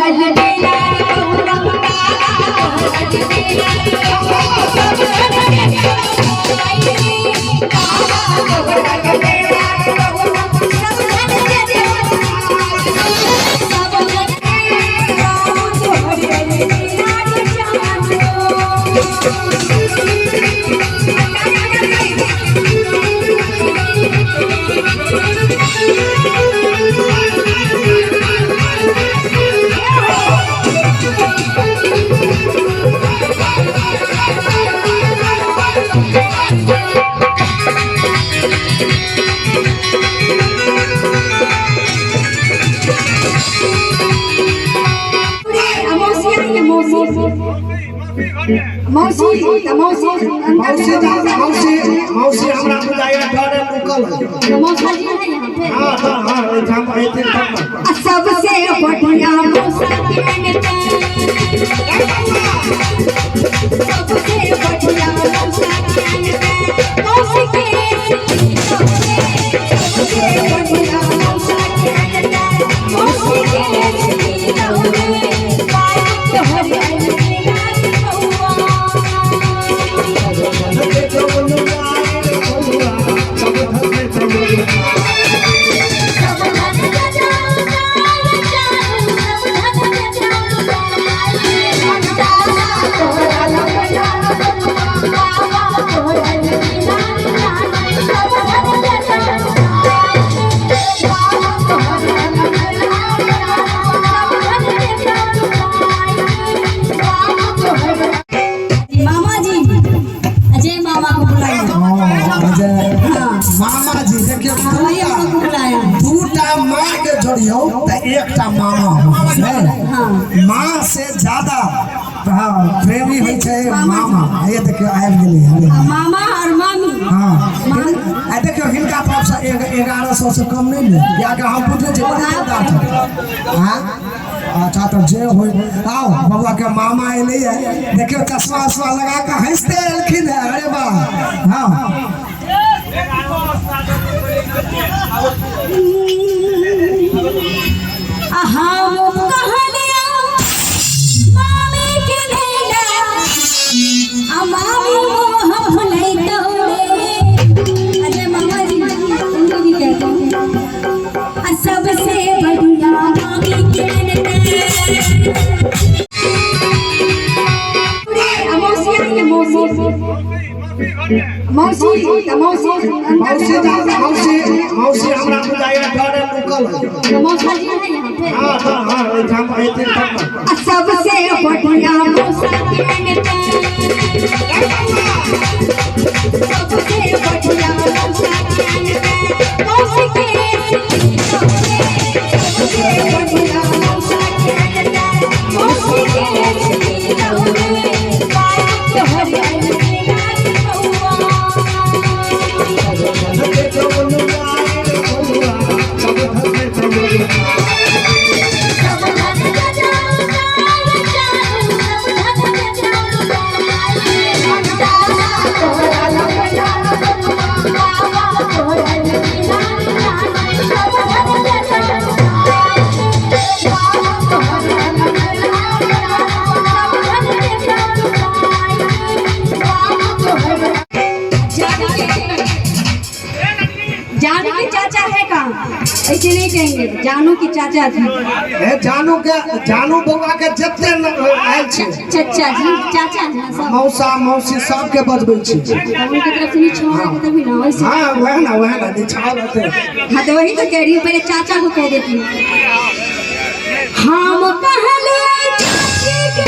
अलबेला बउआ, बाबा तोहर अलबेला बउआ, सब धन के चौटाई रे। बाबा तोहर अलबेला बउआ, सब धन के चौटाई रे। सब धन के बाबू तोहर अलबेला रे चानो। मौसी आई है, मौसी, मौसी, मौसी। मौसी जी, मौसी, मौसी हमरा बुझाइया डरे रुकल है। तो मौसा जी है यहाँ पे? हाँ हाँ हाँ, एहिठाम एथिन तब ने। आ सबसे बढ़िया मौसा के नता, सबसे बढ़िया मौसा के नता, मौसी के सबसे बढ़िया मौसा के नता, मौसी के रे बाबू तोहर अलबेला बउआ। सब धन के चौटाई रे बउआ, सब धन के चौटाई। सब धन के चौटाई चारू, सब धन के चौटाई बाबा तोहर अलबेला बउआ, बाबा तोहर अलबेला चारू, सब धन के चौटाई, बाबा तोहर अलबेला चारू, सब धन के चौटाई, बाबू तोहर। मामा जी, अजय मामा को बुलाया। हाँ, अजय हाँ। मामा जी, देखियौ। वही हम लोग को बुलाया। दूटा माँ के जोड़ियौ तऽ एकटा मामा होइ छै। हाँ। माँ से ज्यादा, हाँ, प्रेमी होइ छै मामा। ये देखियौ, आबि गेलै हरे। मामा और मामी। हाँ, आ देखियौ, हिनका तरफसँ 1100 से कम नहि लेब, कियाकि हम बुझै छियै बड़ी जोरदार छथिन। हाँ, अच्छा, तऽ जे होइ। आउ बबुआ के मामा एलै है। देखियौ, चश्मा उश्मा लगा कऽ हँसिते एलखिन है। अरे वाह! हाँ। हम कहलिया मामी के नैना, आ मामी मोह भुलैतो रे। अजय मामा जी, उनको भी कहते हैं। आ सबसे बढ़िया मामी के नैना। मौसी आई है, मौसी, मौसी, मौसी। मौसी जी, मौसी, मौसी हमरा बुझाइया डरे रुकल है। तो मौसा जी है यहाँ पे? हाँ हाँ हाँ, एहिठाम एथिन तब ने। आ सबसे बढ़िया मौसा के नता, सबसे बढ़िया मौसा के नता, मौसी के सबसे बढ़िया मौसा के नता, मौसी के रे बाबू तोहर अलबेला बउआ। सब धन के चौटाई रे बउआ, सब धन के चौटाई। सब धन के चौटाई चारू, सब धन के चौटाई बाबा तोहर अलबेला बउआ, बाबा तोहर अलबेला चारू, सब धन के चौटाई, बाबा तोहर अलबेला चारू, सब धन के चौटाई, बाबू तोहर। जानू के चाचा है का? ऐसे नहीं कहेंगे, जानू की चाचा जी। हे, जानू के, जानू बउआ के जते आयल छै। चचा जी, चाचा जी सब। मौसा मौसी सबके बजबै छी। तब उनकी तरफ से नहीं छोड़ेंगे तभी ना वैसे। हाँ, वह ना, वह ना, निछाव रहते। हाँ, तो वही तो कह रही हूँ, पहले चाचा को कह देती हूँ। हम कहले चाची के